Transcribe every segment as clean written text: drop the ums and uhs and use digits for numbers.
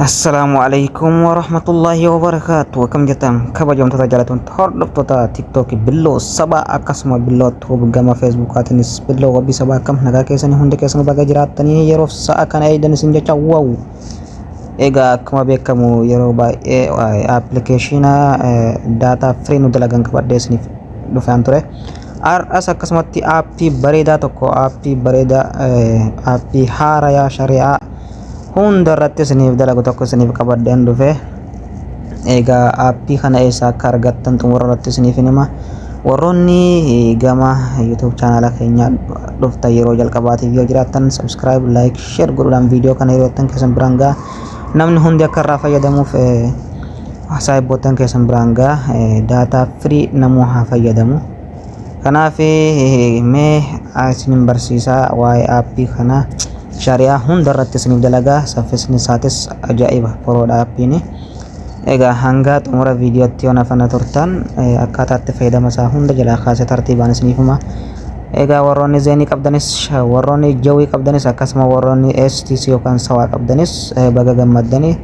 Assalaamu alaikum warahmatullaahi wabarakaatu. Akkam jirtan kabajamtoota jaallatamtoota hordoftoota TikTok Billoo Sabaa akkasuma Billoo Tuub gama Feesbuukaatiinis Billoo Wabii Sabaa akkam nagaa keessanii hundi keessanuu baga jiraattanii yeroof sa'a kana eegdan isin jecha wow. Egaa akkuma beekamu yeroo baay'ee appilikeeshina daataa firii nu dalagan qabadhee isiniif dhufaan ture. Har'as akkasumatti aappii bareedaa tokko aappii bareedaa aappii haarayaa shari'aa hunda irratti isiniif dalagu tokko isiniif qabadheen dhufe. Egaa aappii kana eessa akka argattan xumura irratti isiniif hima. Warroonni gama YouTube chaanaala keenyaa dhuftan yeroo jalqabaatiif yoo jiraattan subscribe, like, share godhuudhaan viidiyoo kana hiriyoottan keessan biraan ga'a. Namni hundi akka irraa fayyadamuuf saayibboottan keessan biraan ga'a. Daataa firii namuu haa fayyadamu. Kanaaf mee isinin barsiisaa waa'ee aappii kanaa shari'aa hunda irratti isiniif dalagaa saffisni isaatis ajaa'iba poroodha aappiin. Egaa hanga xumura viidiyootti yoo nafana turtan akkaataa itti fayyadama isaa hunda jalaa kaasee tartiibaan isiniif hima. Egaa warroonni zeenii qabdanis warroonni jawii qabdanis akkasuma warroonni STC yookaan sawaa qabdanis baga gammaddanii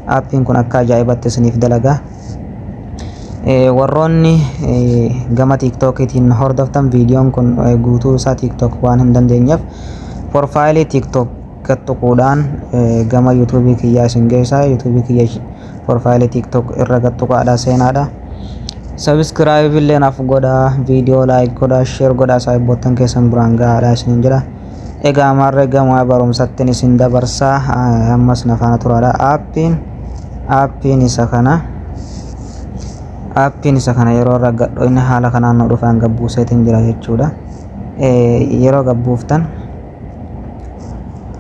aappiin kun akka ajaa'ibatti isiniif dalagaa. Warroonni gama tiiktookiitiin hordoftan viidiyoon kun guutuu isaa tiiktook waan hin dandeenyeef porfaayilii tiiktook gad tuquudhaan gama yuutuubii kiyyaa isin geessa. Yuutuubii kiyya porfaayilii tiiktook irra gad tuqaadha seenaadha. Sabiskiraayib illee naaf godhaa, viidiyoo laayik godhaa, sheer godhaa saayibboottan keessan biraan gahaadha isiniin jedha. Egaa maarree gama barumsattiin isin dabarsaa ammas na faana turaadha. Aappiin aappiin isa kana aappiin isa kana yeroo irra gadhoyne haala kanaan nu dhufaan gabbuuseetiin jira jechuudha. Yeroo gabbuuftan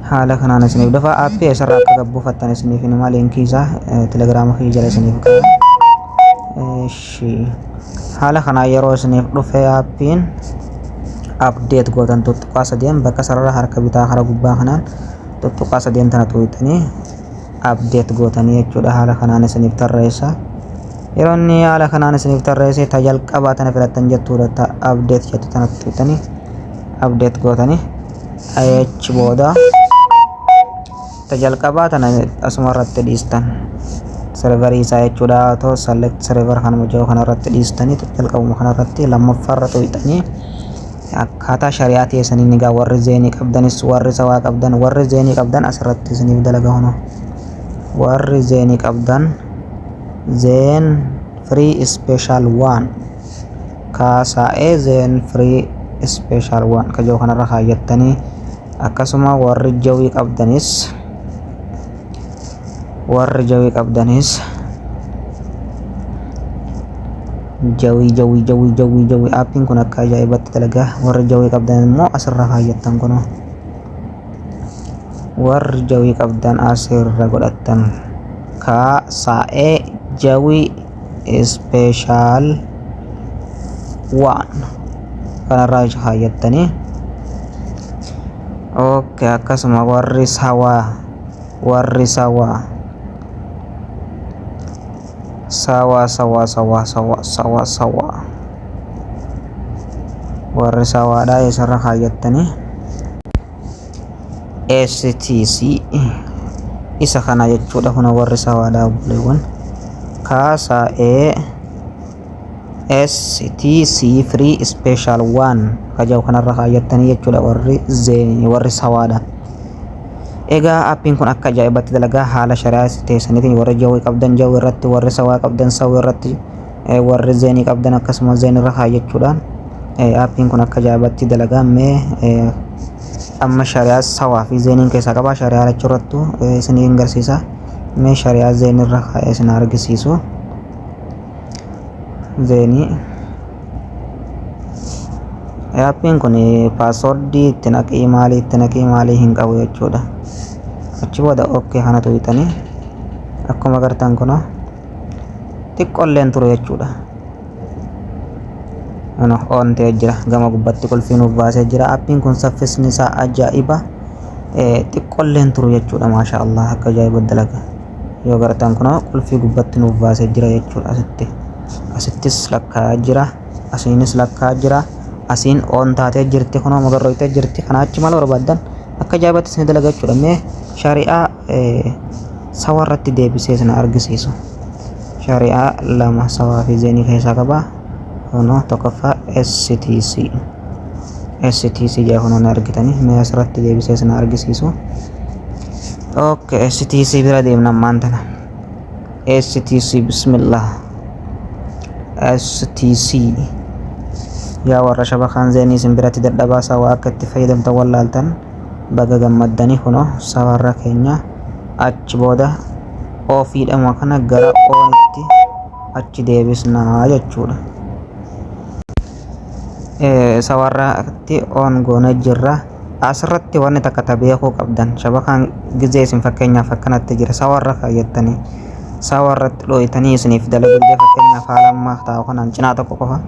haala kanaan isiniif dhufa. Aappii eessarraa akka gabbuufattan isiniif hin hima liinkii isaa telegiraama kiyya jala isiniif ka'a. Eshi haala kanaan yeroo isiniif dhufe aappiin update gootan tuttuqaa sadeen bakka sarara harka bitaa kara gubbaa kanaan tuttuqaa sadeen tana tuqxanii update gootanii jechuudha. Haala kanaan isiniif tarreessa. Yeroo inni haala kanaan isiniif tarreesse ta jalqabaa tana filattan jettuudha. Ta update jettu tana tuqxanii update gootanii achi booda ta jalqabaa tana asuma irratti dhiistan. Serverii isaa jechuudha. Otoo select server kanuma jiru kana irratti dhiistanii jalqabuma kana irratti lammaffaa irra tuqxanii akkaataa shari'aa teessaniin egaa warri zeenii qabdanis warri sawaa qabdan warri zeenii qabdan asirratti isiniif dalaga hunoo warri zeenii qabdan zeen free special one kaasaa'ee zeen free special one ka jiru kanarra kaayyattanii akkasuma warri jawii qabdanis warri jawii qabdanis jawii jawii jawii jawii jawii aappiin kun akka ajaa'ibatti dalagaa warri jawii qabdan immoo asirra kaayyattan kunoo warri jawii qabdan asirra godhattan kaa saa'ee jawii ispeeshaal waan kanarraa kaayyattanii ok akkasuma warri sawaa warri sawaa Sawa sawa sawa sawa sawa sawa warri sawaadhaa eessarra kaayyattanii STC isa kana jechuudha kuna warri sawaadhaa obboleewwan kaasaa A STC free special one kajaa'u kanarra kaayyattanii jechuudha warri zeenii warri sawaadha. Egaa appiin kun akka ajaa'ibatti dalagaa haala shari'aa teessaniitiin warri jawwii qabdan jawwii irratti warri sawaa qabdan sawii irratti warri zeenii qabdan akkasuma zeen irra kaayyachuudhaan appiin kun akka ajaa'ibatti dalagaa mee amma shari'aa sawaa fi zeeniin keessaa qabaa shari'aa lachuu irrattu isin garsiisa mee shari'aa zeen irra kaa'ee isin argisiisu zeenii Aappiin kun paaswoordii itti naqii maalii itti naqii maalii hin qabu jechuudha. Achi booda ok kana tuqxanii akkuma agartan kunoo xiqqoolleen turu jechuudha. Kun on ta'ee jira gama gubbatti qulfii nuuf baasee jira. Aappiin kun saffisni isaa ajaa'iba xiqqoolleen turu jechuudha. Maasha Allah akka ajaa'iba dalaga. Yoo agartan kunoo qulfii gubbatti nuuf baasee jira jechuudha asitti. Asittis lakkaa'aa jira. Asiinis lakkaa'aa jira. Asiin on taatee jirti kunoo magarrooytee jirti. Kanaa achi maal barbaaddan akka ajaa'ibatti isin dalaga jechuudha. Mee shari'aa Sawa irratti deebisee isin argisiisu. Shari'aa lama Sawaa fi Zeenii keessaa qaba. Kunoo tokkoffaa STC. STC jedha, kunoo ni argitanii. Mee asirratti deebisee isin argisiisu. Okay, STC bira deemna ammaan tana. STC, bismillah. STC, yaa warra shabakaan Zeenii isin biratti dadhabaa, Sawaa akka itti fayyadamtan wallaaltan, baga gammaddanii. Kunoo sawarra keenya achi booda off iidhama kana gara on itti achi deebisnaa jechuudha. Sawarratti on goonee jirra. Asirratti wanni takka ta beekuu qabdan, shabakaan gizee isin fakkeenyaaf akkanatti jira, sawarra kaayyattanii sawarratti dhooytanii isiniif dalaguu didee, fakkeenyaaf haala ammaa taa'u kanaan cinaa tokko qofa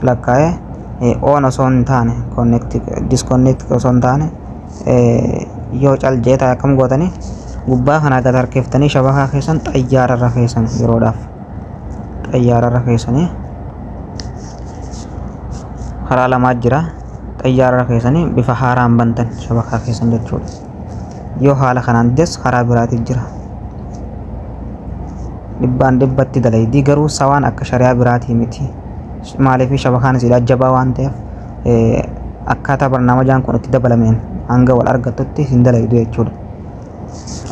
lakkaa'ee on osoo hin taane, connect disconnect osoo hin taane yoo cal jee ta'e, akkam gootanii? Gubbaa kanaa gad harkiftanii shabakaa keessan xayyaararra keessan, yeroodhaaf xayyaararra keessanii. Karaa lamaa jira. Xayyaararra keessanii bifa haaraan bantan shabakaa keessan jechuudha. Yoo haala kanaan dides karaa biraatiif jira. Dhibbaan dhibbatti dalaydii, garuu Sawaan akka shari'aa biraatii miti. Maaliif? Shabakaan isiidha jabaa waan ta'eef, akkaataa barnaamajaan kun itti dabalameen hanga wal argattutti hin dalaydu jechuudha.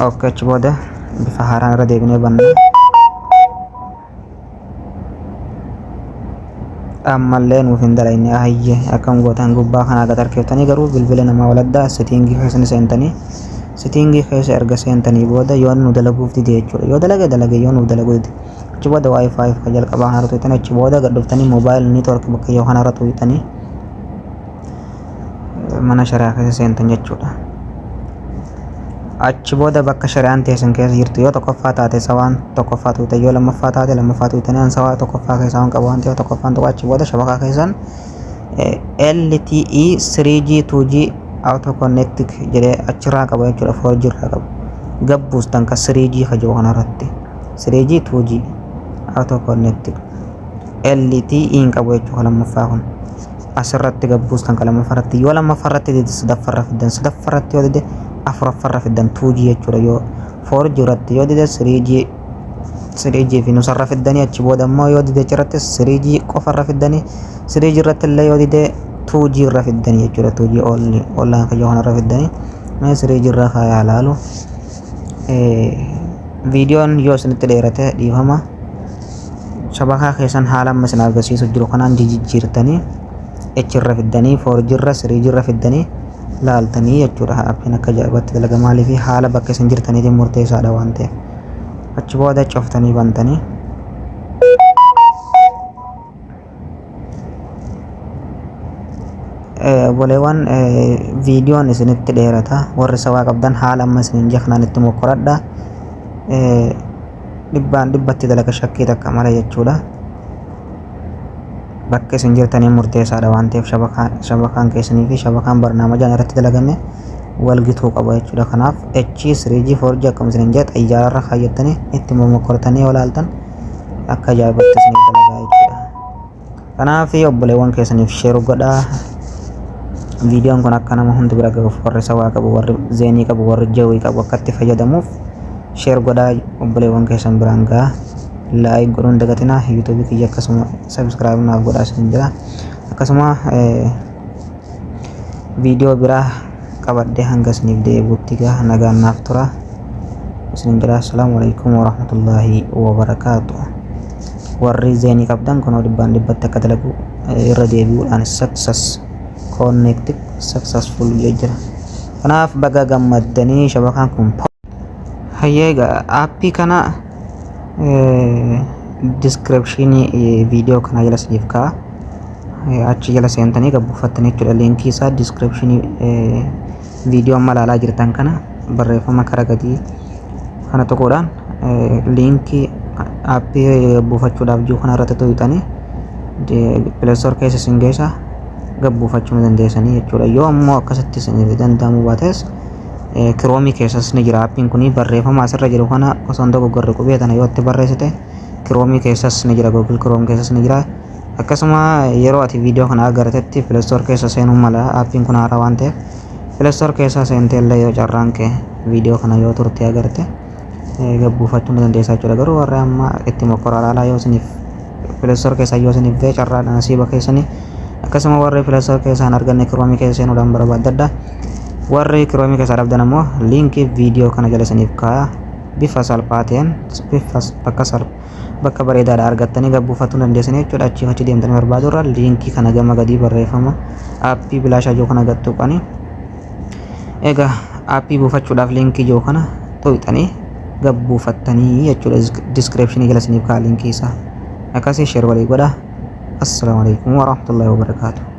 Okay, achi booda bifa haaraan irra deebinee banna. Ammallee nuuf hin dalayne. Ayyee, akkam gootan? Gubbaa kanaa gad harkiftanii, garuu bilbila namaa waladdaa, setting ii keessa ni seentanii. Setting ii keessa erga seentanii booda yoo nu dalaguuf dide jechuudha. Yoo dalage dalage, yoo nuuf dalaguu dide, achi booda WiFi ka jalqabaa kanarra tuqxanii, achi booda gad dhuftanii mobile network bakka yoo kanarra tuqxanii mana shari'aa keessa seentan jechuudha. Achi booda bakka shari'aan teessan keessa jirtu, yoo tokkoffaa taate Sawaan tokkoffaa tuqxan, yoo lammaffaa taate lammaffaa tuqxanii. An Sawaa tokkoffaa keessaa waan qabu waan ta'eef tokkoffaan tuqa. Achi booda shabakaa keessan LTE 3G 2G auto connect jedhee achirraa qaba jechuudha. 4G irraa qaba. Gabbuustan ka 3G ka jiru kanarratti 3G 2G auto connect LTE hin qabu jechuudha. Lammaffaa kun asirratti gabbuustan ka lammaffaarratti. Yoo lammaffaarratti dide, sadaffaarra fiddan. Sadaffaarratti yoo dide, afuraffaarra fiddan, 2G jechuudha. Yoo 4G irratti yoo dide, 3G, 3G fi nusarra fiddanii. Achi booda immoo yoo dide achirratti 3G qofarra fiddanii. 3G irratti illee yoo dide, 2G irra fiddanii jechuudha. 2G only online kan kanarra fiddanii. Mee 3G irra kaayaa laalu. Viidiyoon yoo isinitti dheerate dhiifama. Shabakaa keessan haala amma isin agarsiisu jiru kanaan jijjiirtanii H irra fiddanii, 4G irra, 3G irra fiddanii laaltanii jechuudha. App iin akka ajaa'ibatti dalaga. Maaliif? Haala bakka isin jirtaniitiin murteessaadha waan ta'eef. Achi booda cuftanii bantanii. Obboleewwan, viidiyoon isinitti dheerata. Warri Sawaa qabdan haala amma isiniin jeknaan itti mokkoradha. Dhibbaan dhibbatti dalaga, shakkii takka malee jechuudha. Bakka isin jirtanii murteessaadha waan ta'eef, shabakaan keessanii fi shabakaan barnaamajaan irratti dalagame wal gituu qaba jechuudha. Kanaaf H 3G 4G akkuma isiniin jedhe xayyaararra kaayyattanii itti mokkortanii yoo ilaaltan akka ajaa'ibatti isiniif dalagaa jechuudha. Kanaaf obboleewwan keessaniif share godhaa. Viidiyoon kun akka nama hundi bira gahuuf, warri Sawaa qabu, warri Zeenii qabu, warri Jawii qabu akka itti fayyadamuuf share godhaa, obboleewwan keessan biraan gahaa. Like godhuun dagatinaa. YouTube ii kiyya akkasuma subscribe naaf godhaa isin jira. Akkasuma viidiyoo biraa qabadhee hanga isiniif deebi'utti gaa nagaan naaf tura. Isin jira. Assalaamu alaikum warahmatullaahi wabarakaatu. Warri Zeenii qabdan kunoo dhibbaan dhibbatti akka dalagu irra deebi'uudhaan success connect successful jira. Kanaaf baga gammaddanii, shabakaan kun. Hayyee egaa, app ii kana description ii viidiyoo kana jala isiniif kaa'a. Achi jala seentanii gabbuufattanii jechuudha. Link ii isaa description ii viidiyoo amma ilaalaa jirtan kana barreeffama kara gadii kana tuquudhaan link ii app ii buufachuudhaaf jiru kana irratti tuqxanii Play Store keessa isin geessa, gabbuufachuu ni dandeessanii jechuudha. Yoo ammoo akkasitti isin danda'amuu baates, Chrome ii keessas ni jira app iin kun. Barreeffama asirra jiru kana osoo hin dogoggorre qubee tana yoo itti barreessite, Chrome ii keessas ni jira, Google Chrome keessas ni jira. Akkasuma yeroo ati viidiyoo kana agartetti Play Store keessa seenuu mala. App iin kun haaraa waan ta'eef Play Store keessa seentee illee yoo carraan kee viidiyoo kana yoo turte agarte Gabbuufachuu ni dandeessaa jechuudha. Garuu warri amma itti mokkoraa ilaalaa, yoo isiniif Play Store keessaa yoo isiniif ta'e carraadha, nasiiba keessanii. Akkasuma warri Play Store keessaa hin arganne Chrome keessa seenuudhaan barbaaddadha. Warri Chrome keessaa dhabdan ammoo liinkii viidiyoo kana jala isiniif kaa'a. Bifa salphaa ta'een, bifa bakka salphaa, bakka bareedaadha argattanii gabbuufachuu dandeessanii jechuudha. Achii achi deemtanii barbaadu irra liinkii kana gama gadii barreeffama aappii bilaashaa jiru kana gad tuqanii, egaa aappii buufachuudhaaf liinkii jiru kana tuqxanii gabbuufattanii jechuudha. Description jala isiniif kaa'a liinkii isaa. Akkasii share walii godha. Assalaamu alaikum warahmatullahi wabarakaatuh.